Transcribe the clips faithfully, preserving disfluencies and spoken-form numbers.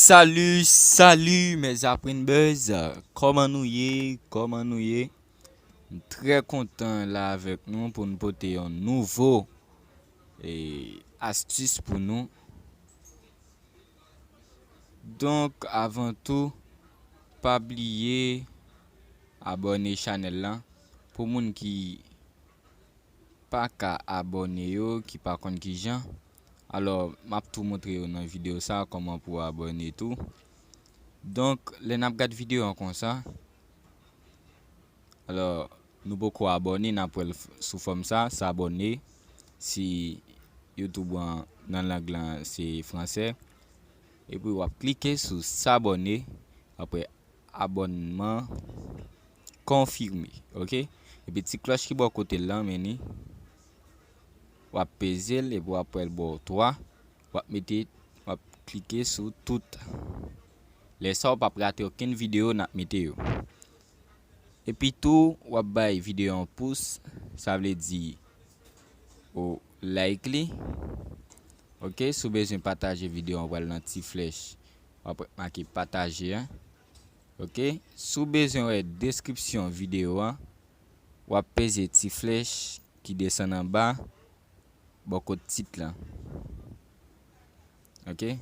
Salut, salut mes aprenn buzz. Kòman nou ye? Kòman nou ye? M trè kontan la avèk nou pou n pote yon nouvo e, astis pou nou. Donk, avan tou, pa bliye abòne chanèl la. Pou moun ki pa ka abòne yo, ki pa konn kijan, alò, m ap tou montre yo nan videyo sa kòman pou abòne tou. Donk, lè n ap gad videyo an konsa, alò, nou poko abòne, n ap wè l f- sou fòm sa, s'abonner. Si YouTube an nan lang lan se fransè. Epi w ap klike sou s'abonner. Apre abònman konfime, oke? Epi ti klòch ki bò kote l lan, men ni. W ap peze l epi w ap wè l ba w twa. W ap mete, w ap klike sou tout. Lè sa w p ap rate okenn videyo n ap mete yo. Epi tou, w ap bay videyo an pous, sa vle di ou like li. Oke, si w bezwen pataje videyo an, w pral nan ti flèch, w ap make pataje an. Oke, si w bezwen wè deskripsyon videyo an, w ap peze ti flèch ki desann anba bò kot tit lan. Oke?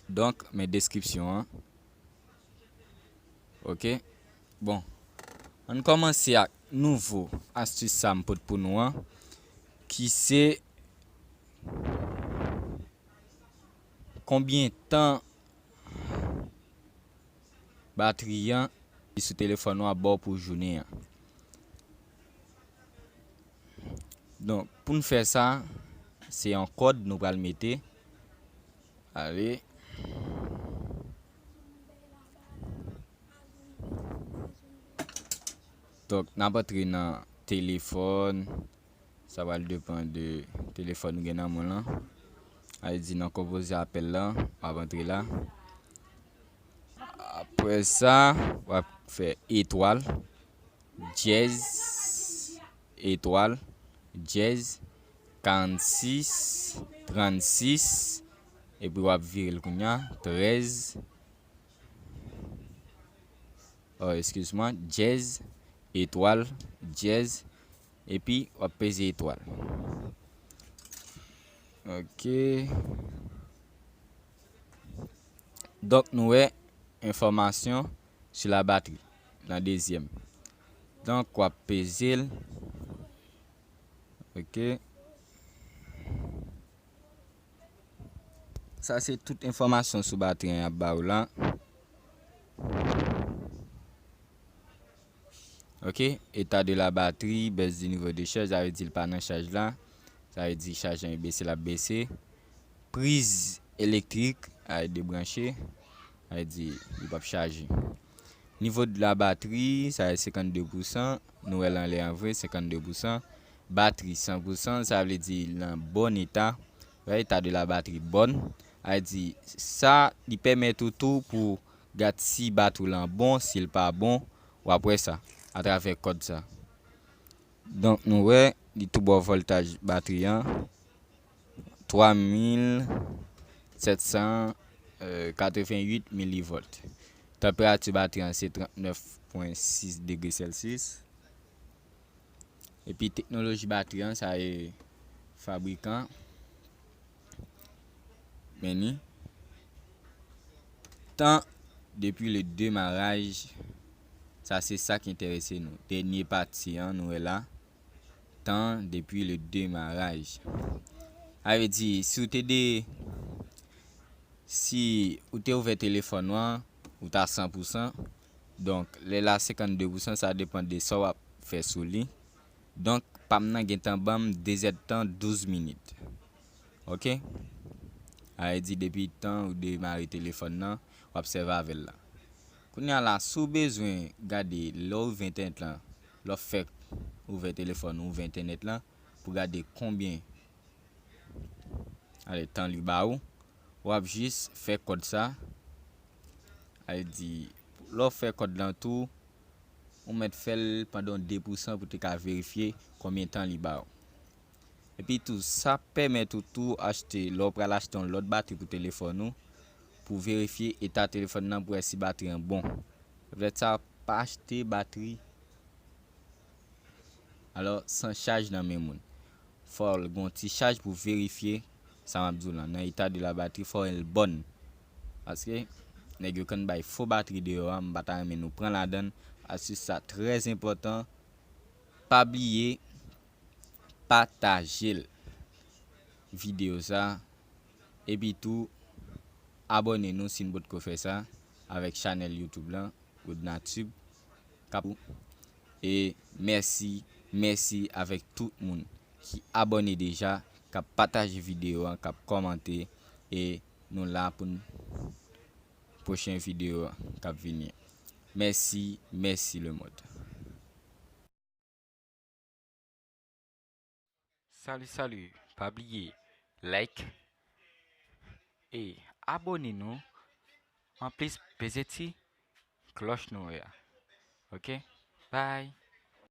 Donk, men deskripsyon an. Oke? Bon, ann kòmanse ak nouvo astis sa m pot pou nou an, ki se konbyen tan batri an ki sou telefòn ou a ba w pou jounen an. Donk, pou n fè sa, se yon kòd nou pral mete. Ale. Donk, n ap antre nan telefòn. Sa pral depann de telefòn ou gen nan men w lan. Ale di nan konpoze apèl lan, w ap antre la. Apre sa, w ap fè etwal, dyèz, etwal, dyèz, karannsis, trannsis, epi w ap vire l kounye a, trèz, oh, eskiz mwen, dyèz, etwal, dyèz, epi w ap peze etwal. Oke. Donk, nou wè enfòmasyon sou la batri, nan dezyèm. Donk, w ap peze l. Oke. Sa se tout enfòmasyon sou batri an y ap ba w la. Oke, état de la batterie, baisse du niveau de charge, sa vle di l pa nan chaj la. Sa vle di chaj lan bese, l ap bese. Priz elektrik, ay debranche, sa vle di li p ap chaje. Nivo de la batri, sa se senkannde pousan. Nou wè l anlè an vre, senkannde pousan. Batri, san pousan, sa vle di l nan bon eta. Wè, état de la batterie bonne. Sa vle di, sa, li pèmèt ou tou pou gad si batri w lan bon, si l pa bon, w ap wè sa atravè kòd sa. Donk, nou wè, li tou bon vòltaj batri an, twa mil sèt san katrevenn uit milivòlt. Tanperati batri an se trannèf pwen sis degre Celsius. Epi teknoloji batri an, sa e fabrikan. Men ni. Tan depi le demaraj, sa se sa ki enterese nou. Dènye pati an, nou wè la. Tan depi le demaraj. Sa vle di, si w te de, si ou te ouvè telefòn ou an, ou t a san pousan. Donk, lè la senkannde pousan, sa depann de sa w ap fè sou li. Donk, pa m nan gentan ban m de zèdtan douz minit. Oke? Sa vle di, depi tan ou demare telefòn nan, w ap sèvi avè l la. Kounye a la, si w bezwen gade lè w ouvè entènèt lan, lè w fèk ouvè telefòn ou ouvè entènèt lan, pou gade konbyen, ale, tan li ba ou, w ap jis fè kòd sa. Ale di, lè w fè kòd lan tou, ou mèt fè l pandan yon de pousan pou te ka verifye konbyen tan li ba ou. Epi tou, sa pèmèt ou tou achte, lè w pral achte yon lòt batri pou telefòn ou, pou verifye eta telefòn nan pou wè si batri an bon. Sa vle di sa, pa achte batri alò san chaj nan men moun. Fò l gen yon ti chaj pou verifye sa m ap di w lan. Nan eta de la batri, fò l bòn. Paske nèg yo konn bay fo batri deyò a, m pa ta renmen nou pran ladann. Astis sa trè enpòtan. Pa bliye pataje l, videyo sa. Epi tou, abòne nou si n potko fè sa avèk chanèl YouTube lan, Goodnatube. K ap, e mèsi, mèsi avèk tout moun ki abòne deja, k ap pataje videyo an, k ap kòmante, e nou la pou n pwochen videyo k ap vini. Mèsi, mèsi lemonn. Salut, salut. Pa bliye like e abòne nou. Anplis, peze ti klòch nou wè a. Ok? Bye.